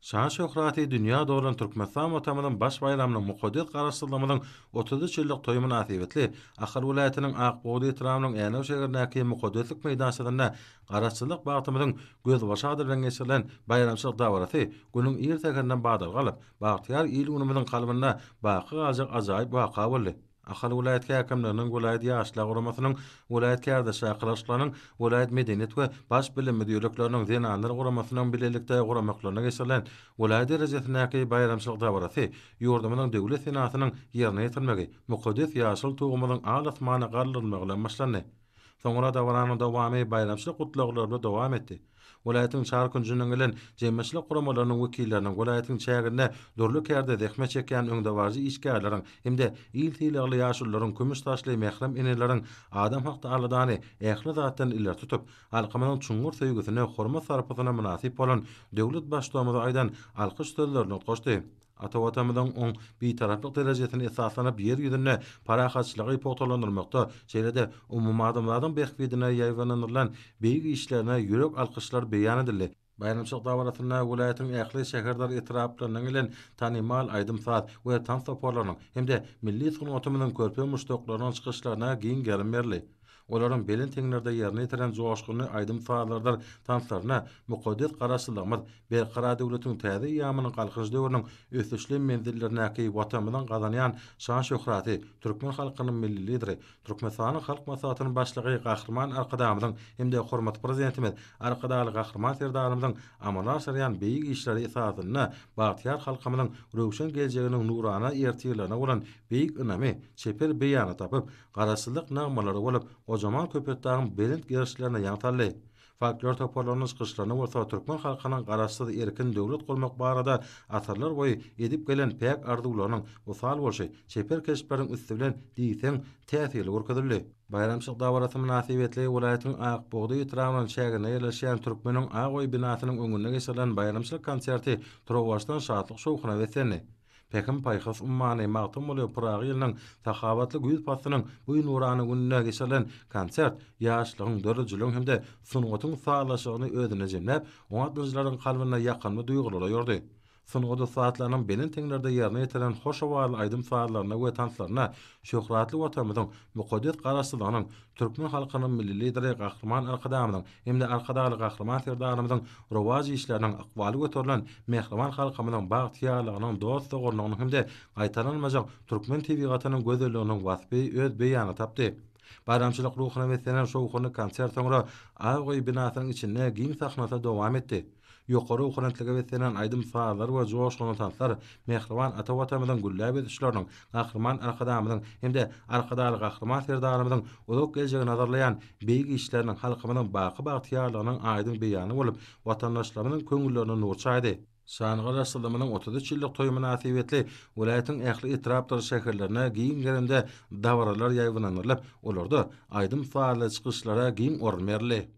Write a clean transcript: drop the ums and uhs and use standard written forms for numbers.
Şan-şöhraty dünýä dolan Türkmenistan Watanymyzyň baş baýramynyň mukaddes Garaşsyzlygymyzyň 33 ýyllyk toýy mynasybetli Ahal welaýatynyň Ak bugdaý etrabynyň Änew şäherindäki Mukaddeslik meýdançasynda Garaşsyzlyk bagtymyzyň gözbaşy ady bilen geçirilen baýramçylyk dabarasy günüň ir säherinden badalga alyp, bagtyýar il-günümiziň kalbynda baky galjak ajaýyp waka boldy. Ahal welaýat häkimliginiň, welaýat Ýaşlar guramasynyň, welaýat kärdeşler arkalaşyklarynyň, welaýat medeniýet we baş bilim müdirlikleriniň, Zenanlar guramasynyň bilelikde guramaklarynda geçirilen welaýat derejesindäki baýramçylyk dabarasy ýurdumyzyň Döwlet senasynyň ýerine ýetirilmegi, mukaddes ýaşyl Tugumyzyň al asmana galdyrylmagy bilen başlandy. Soňra dabaranyň dowamy baýramçylyk gutlaglary bilen dowam etdi. Welaýatyň çar künjünden gelen jemgyýetçilik guramalarynyň wekilleriniň, welaýatyň çäginde dürli kärde zähmet çekýän öňdebaryjy işgärleriň hem-de il sylagly ýaşulularyň, kümüş saçly mährem eneleriň adam hakda aladany ähli zatdan ileri tutup, halkymyzyň çuňňur söýgüsine, hormat-sarpasyna mynasyp bolan döwlet Baştutanymyza aýdan alkyş sözlerini utgaşdy. Ata Watanymyzyň oň Bitaraplyk derejesine esaslanyp Ýer ýüzünde parahatçylygy pugtalandyrmakda, şeýle-de umumadamzadyň bähbidine ýaýbaňlandyrylan beýik işlerine ýürek alkyşlar beýan edildi. Baýramçylyk dabarasynda welaýatyň ähli şäherdir etraplaryndan gelen tanymal aýdym-saz we tans toparlarynyň hem-de milli sungatymyzyň körpe muşdaklarynyň çykyşlaryna giň gerim berildi. Olaryň belent heňlerde ýerine ýetiren joşgunly aýdym-sazlarydyr tanslaryna mukaddes Garaşsyzlygymyz, Berkarar döwletiň täze eýýamynyň Galkynyş döwrüniň ösüşli menzillerindäki Watanymyzyň gazanýan şan-şöhraty, türkmen halkynyň Milli Lideri, Türkmenistanyň Halk Maslahatynyň Başlygy Gahryman Arkadagymyzyň hem-de hormatly Prezidentimiz Arkadagly Gahryman Serdarymyzyň amala aşyrýan beýik işleri esasynda bagtyýar halkymyzyň röwşen geljeginiň nurana ertirlerine bolan beýik ynamy çeper beýanyny tapyp, Garaşsyzlyk nagmalary bolup, gojaman Köpetdagyň belent gerişlerine ýaň saldy. Folklor toparlarynyň çykyşlarynda bolsa türkmen halkynyň garaşsyz, erkin döwlet gurmak barada asyrlar boýy edip gelen päk arzuwlarynyň wysal bolşy çeper keşpleriň üsti bilen diýseň täsirli görkezildi. Baýramçylyk dabarasy mynasybetli welaýatyň Ak bugdaý etrabynyň çäginde ýerleşýän Türkmeniň ak öýi binasynyň öňünde geçirilen baýramçylyk konserti turuwbaşdan şatlyk-şowhuna beslendi. Pähim-paýhas ummany Magtymguly Pyragy ýylynyň sahawatly güýz paslynyň bu nurana gününde geçirilen konsert ýaşlygyň, döredijiligiň hem-de sungatyň sazlaşygyny özünde jemläp, oňa gatnaşyjylaryň kalbynda ýakymly duýgulary oýardy. Sungat ussatlarynyň belent heňlerde ýerine ýetiren hoş owazly aýdym-sazlaryna we tanslaryna şöhratly Watanymyzyň mukaddes Garaşsyzlygynyň, türkmen halkynyň Milli Lideri Gahryman Arkadagymyzyň hem-de Arkadagly Gahryman Serdarymyzyň rowaç işleriniň ykbaly göterilen mähriban halkymyzyň bagtyýarlygynyň, dost-doganlygynyň hem-de gaýtalanmajak türkmen tebigatynyň gözelliginiň waspy öz beýanyny tapdy. Baýramçylyk ruhuna beslenen şowhunly konsert soňra Ak öý binasynyň içinde giň sahnada dowam etdi. Ýokary ruhubelentlige beslenen aýdym-sazlar we joşgunly tanslar mähriban ata Watanymyzyň gülläp ösüşleriniň, Gahryman Arkadagymyzyň hem-de Arkadagly Gahryman Serdarymyzyň uzak geljegi nazarlaýan beýik işleriniň, halkymyzyň baky bagtyýarlygynyň aýdyň beýany bolup, watandaşlarymyzyň köňüllerine nur çaýdy. Şanly Garaşsyzlygymyzyň 33 ýyllyk toýy mynasybetli welaýatyň ähli etrapdyr şäherlerinde giň gerimde dabaralar ýaýbaňlandyrylyp, olarda aýdym-sazly çykyşlara giň orun berildi.